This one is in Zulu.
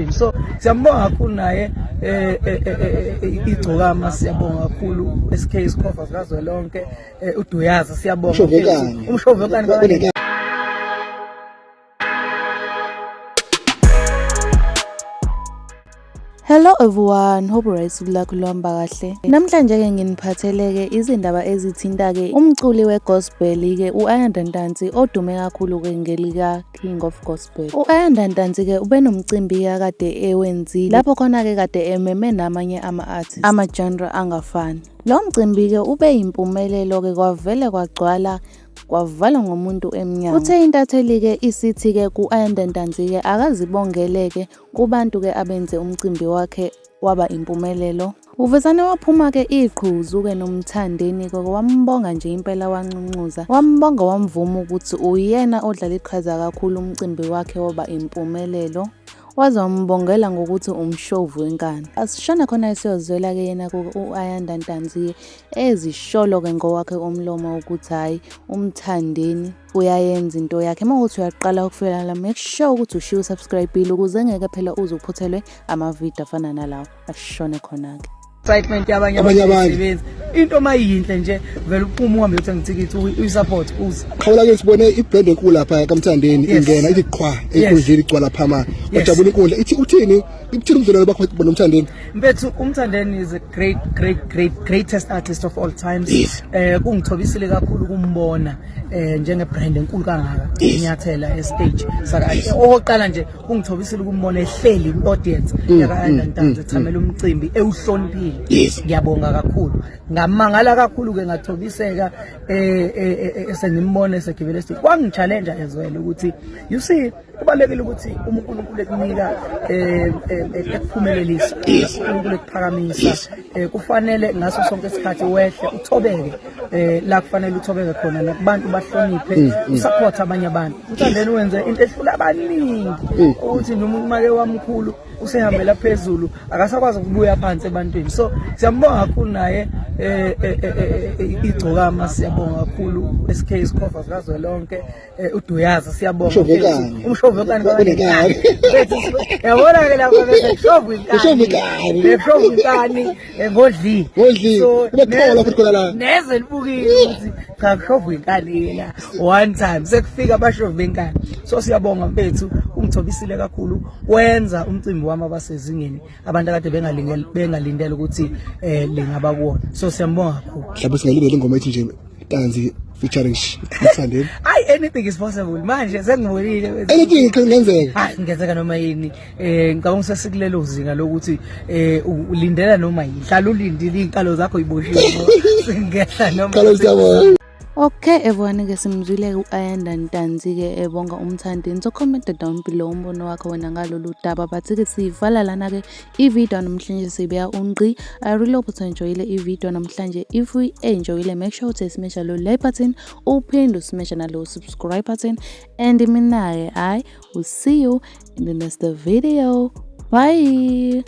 So siyambonga kakhulu naye igcokama, siyabonga kakhulu SK Sikhova sikazwelonke, uDuyaza siyabonga, umshovekani. Hello everyone, hope right lakho luhamba kahle. Namhlanje ke nginiphathele ke izindaba ezithinta ke umculi we-gospel ke u-Ayanda Ntanzi odume kakhulu ke ngelika King of Gospel. U-Ayanda Ntanzi ke ubenomcimbi akade ewenzile lapho khona ke kade ememe namanye ama-artists ama-genre angafani. Lo mcimbi ke ube yimpumelelo ke kwavele kwagcwala kwavalwa ngomuntu emnyango. Uthe intatheli ke isithi ke ku-Ayanda Ntanzi ke akazibongele ke kubantu ke abenze umcimbi wakhe waba impumelelo. Uvezane waphuma ke iqhuzu ke noMthandeni ke wambonga nje impela wanxunxuza. Wambonga wamvuma ukuthi uyena odlala iqhaza kakhulu umcimbi wakhe waba impumelelo. Waze wambongela ngokuthi umshovu wenkani. Asishona khona siyozwela ke yena u-Ayanda Ntanzi ezisholo ke ngowakhe umlomo ukuthi hhayi uMthandeni uyayenza into yakhe. Uma kuwukuthi uyaqala ukufika la, make sure ukuthi ushiye usubscribe-ile ukuze ngeke phela uze uphuthelwe amavidiyo afana nalawo. Asishone khona-ke. Excitement yabanye Abanye abantu. abasebenzi, into mayinhle nje vele uphume uhambe uyothenga ithikithi, uyisupport uze. Khawula ke, sibone ibrand enkulu lapha kaMthandeni ingena ithi qhwa enkundleni, igcwala phama, wajabula inkundla. Ithi uthini, ikuthini ubudlelwano bakho nomthandeni? Mfethu, uMthandeni is a great great great greatest artist of all times. Kungithobisile kakhulu ukumbona njenge brand enkulu kangaka inyathela e stage saka. Okokuqala nje kungithobisile ukumbona ehleli ku audience yaka Ayanda Ntanzi, ethamela umcimbi, ewuhloniphile. Ngiyabonga kakhulu, ngamangala kakhulu ke, ngathobiseka esengimbona esegibele stage. Kwangi-challenge as well ukuthi, you see, kubalulekile ukuthi uma uNkulunkulu ekunika, ekuphumelelisa, uNkulunkulu ekuphakamisa, kufanele ngaso sonke isikhathi wehle uthobeke la kufanele uthobeke khona nakubantu, bahloniphe, usupport abanye abantu. Uthandeni wenze into ehlula abaningi, ukuthi nje umuntu make wamkhulu usehambela phezulu akasakwazi ukubuya phansi ebantwini. So siyambonga kakhulu naye igcokama, siyabonga kakhulu SK Sikhova sikazwelonke, uDuyaza siyabonga, Umshovekani. Umshovekani. Unenkani. Yabona ke lapha bese kushovwa Kushovwa inkani. Inkani. Bekushovwa inkani ngodli. Ngodli. So, Kube khona futhi khona la. Neze libukile ukuthi cha, kushovwa inkani la one time, sekufika abashovi benkani. So siyabonga mfethu, ungithobisile kakhulu, wenza umcimbi wami abasezingeni abantu akade bengalingele bengalindele ukuthi lingaba kuwona. So siyambonga kakhulu. Mhlawumbe singalindela ingoma ethi nje Ntanzi featuring Mthandeni? Ayi, anything is possible manje, sengibonile. Anything kungenzeka. Hayi, kungenzeka noma yini. Ngicabanga sesikulelo zinga lokuthi ulindela noma yini, hlala ulindile, izinkalo zakho iboshiwe, singehla noma Qala, siyabonga. Okay everyone ke, simzwile u-Ayanda Ntanzi ke ebonga uMthandeni. So comment down below umbono wakho wena ngalolu daba. But ke siyivala lana ke i-video namhlanje, sibeka ungqi. I really hope ukuthi enjoyile i-video namhlanje. If you enjoyile, make sure ukuthi smash lo like button, uphinde usmash nalo subscribe button, and mina ke I will see you in the next video. Bye.